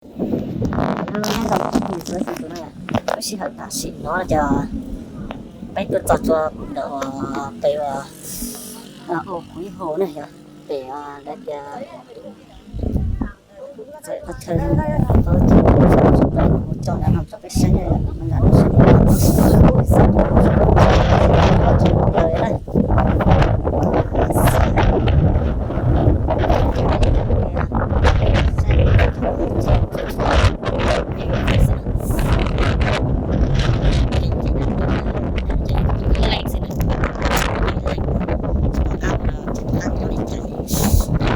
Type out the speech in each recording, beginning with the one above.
Lub sij hawm tam sim no ces peb tuaj txog rau ntawm pem ua kuv ib hauv na yog pem lawv tias txawm qhov chaw qhov chaw mus coj nrad no rau peb saib na. Leej nyob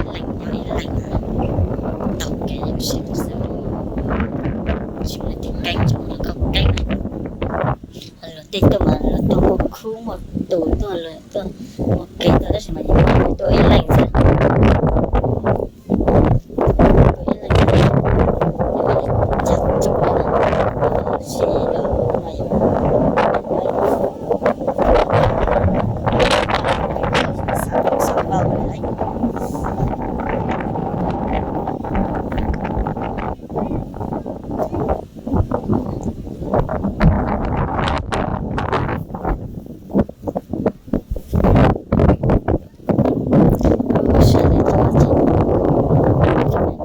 ib leeg tau kev xwb, tsis muaj leej twg keeb, tsis muaj leej twg keeb na. Luag tej tuaj mas luag tuaj muaj khub muaj tus tuaj, luag tuaj muaj kev tuaj, tab sis mas yus tuaj ib leeg xwb. Tuaj ib leeg xwb, yus ib leeg cas tsuj li na, tab sis yus mas yus xav tau xav vau lawm. Sawv daws coj dab tsi,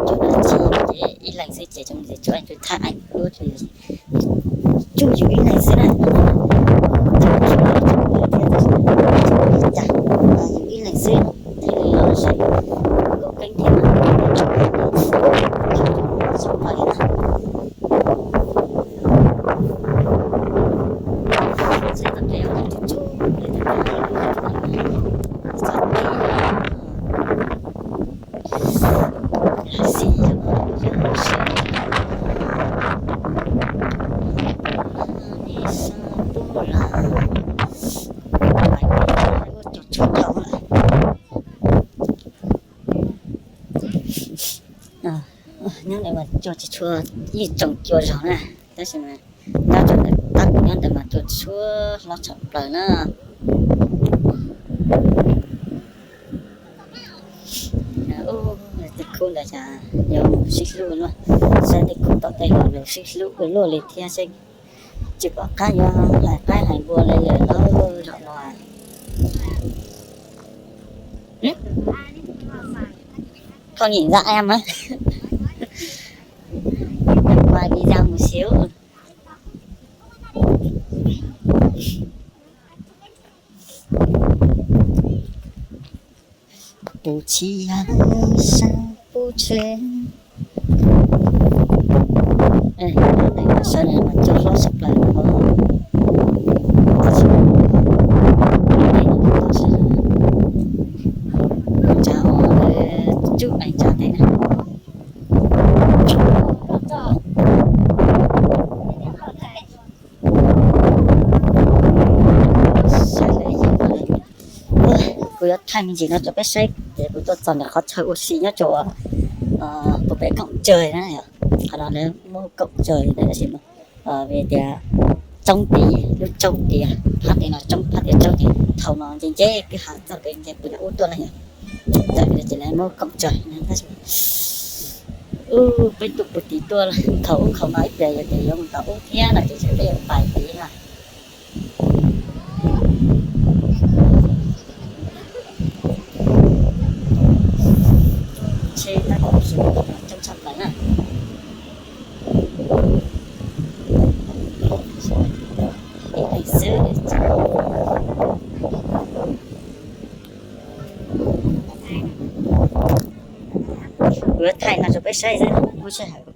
coj dab tsi ces ib leeg xwb ces tsoom niam tsoom txiv txhua tus thaj aim ub tsuj yus ib leeg xwb na. Tsuj yus ib leeg xwb, thiaj li los saib koob keeb thiab na. Nyob ntawd mas cua tsis tshua, yeej tsoom cua zog na, tab sis mas nyob rau ntawm tab kuv nyob ntawd mas cua tshua hlob tshaj plaws na. Tej khub ntawd yog sib hlub luaj, saib tej khub tom tej los sib hlub ua luaj li thiab seb tsis pom qab yuav hais qaib hais npua li lawm los zaum no. Không nhìn ra em á. Quay video một xíu. Tus tsis yog sab pub tse. Sawv daws mas cua hlob tshaj plaws no. Tsav os, tsuj eev tsav teb na. Kuv yuav thaij me ntsis no rau peb saib ces kuv tuaj txog ntawm qhov chaw ua si nyob rau puag pem koom tsawg na. Qhov no lawv muab koom tsawg li ntawd tab sis mas vim tias tsoob tid, lub tsoob tid, phab tid no tsoob, phab tid tsoob ces thaum no nce nce kwj ha txog pem nce puag nram ub tuaj na yom. Txawm li ces lawv muab koom tsawg na tab sis ub peb tuaj puag tid tuaj thaum ub nkhaus no ib pliag yog tias yuav mus tom ub thiab no ces peb yuav pais tid na. Tsheb tab tom tsis coob tshaj plaws na. Ib leeg xwb. Kuv yuav thaij no rau peb saib xwb, muaj sij hawm